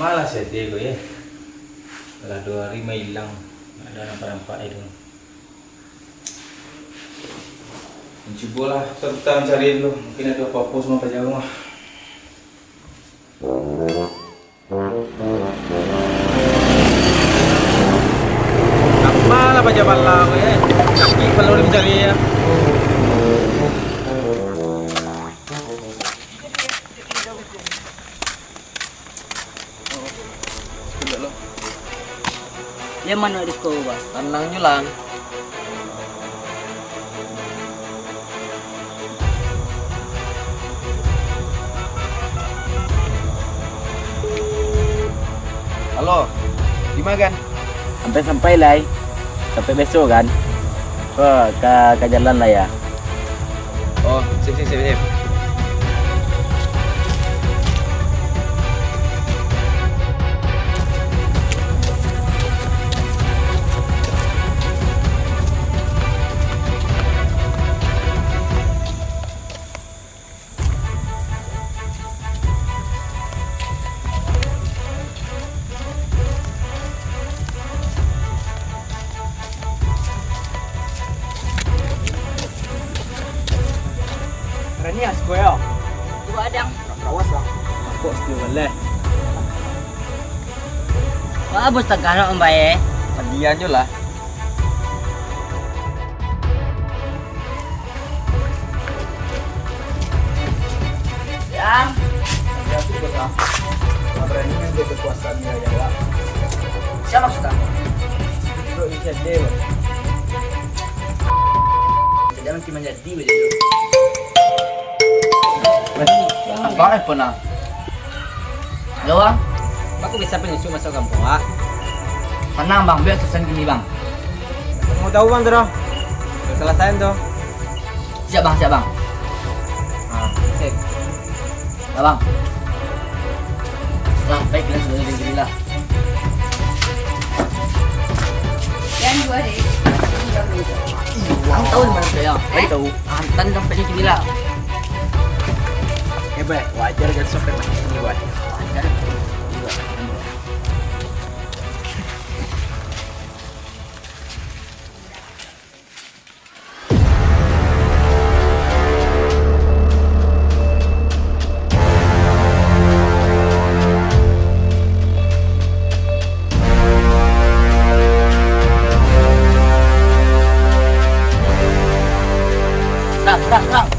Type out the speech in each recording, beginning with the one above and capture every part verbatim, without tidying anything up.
Malah sadih ko, yo. Lah duo ari mailang, ndak ado nampak-nampak itu. Mancubolah tarutan mancari dulu, mungkin ado apo-apo samo paja rumah. Apalah paja bala ko, yo. Sakik kepalo dincari, yo. Yo, mano di siko, Bang? Tanang nyo, Lang. Halo, di ma, Gan? Sampai-sampai lai. Sampai beso, Gan. Ko ka, ka jalan lah, yo. Oh, sip, sip, sip, sip. Barani ah, siko yo. Dua adang. Kawas lah. Kok setia baleh. Wah, bos tagah nak mambayar. Padian jo lah. Yang. Yang tu, Bos, ah. Ndak barani ngambil kekuasaan wilayah, Wak. Sia maksud kamu? Duduk di sini, Wak. Jangan cuma jadi baja tu. Weh, Bang, eh, pernah. Halo, Bang. Bako bisa panyusu masuk kampuang, Wak? Tanang, Bang, biar selesai kini, Bang. Mau tahu, Bang, tu dah. Udah selesai tu. Siap, Bang, siap, Bang. Ah, sip. Lah, Bang. Lah, baik, kita sudah jadi lah. Yan dua deh. Ang tahu di mana saya? Eh, tahu. Antan sampai di sini lah. Eh, Bang, wajar kan sampai macam ini, Bang. Wajar. Serang, serang, serang.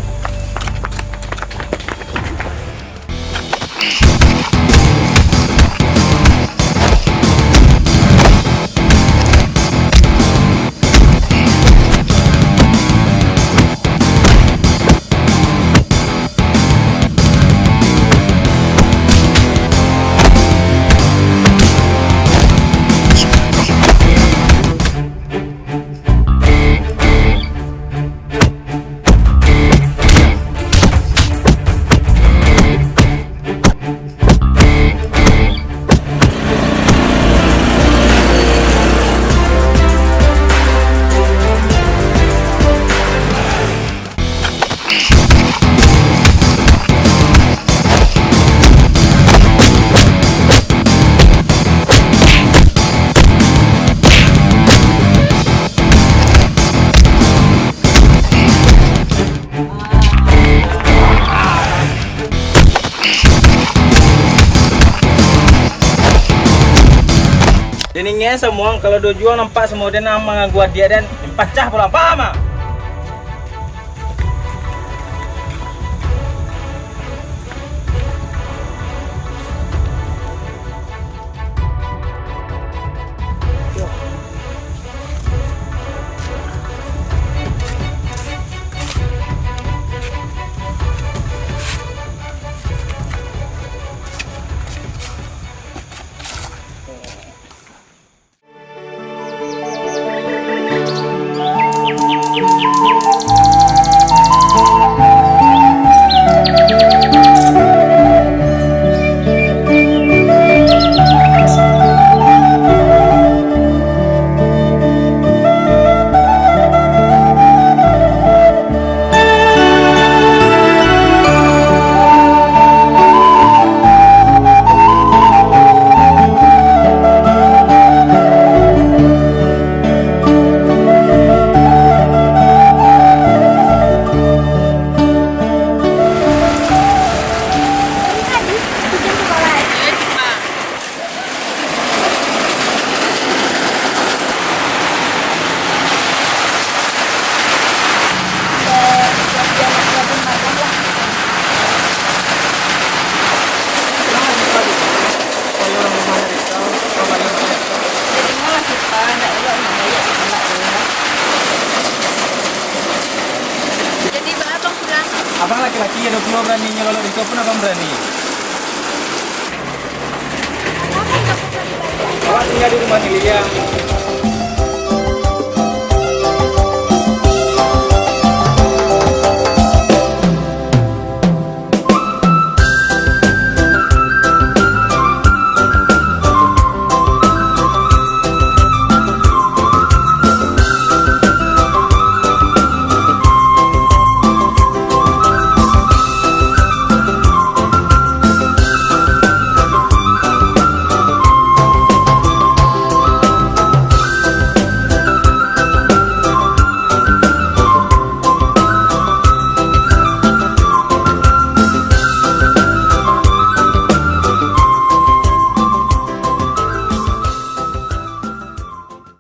Den ingek samo, kalau duo juang nampak samo den manganggu adiak den, pacah pulang, paham ah? Baraninyo lalok di situ, apo nan abang barani? Awak tingga di rumah ni, Lia.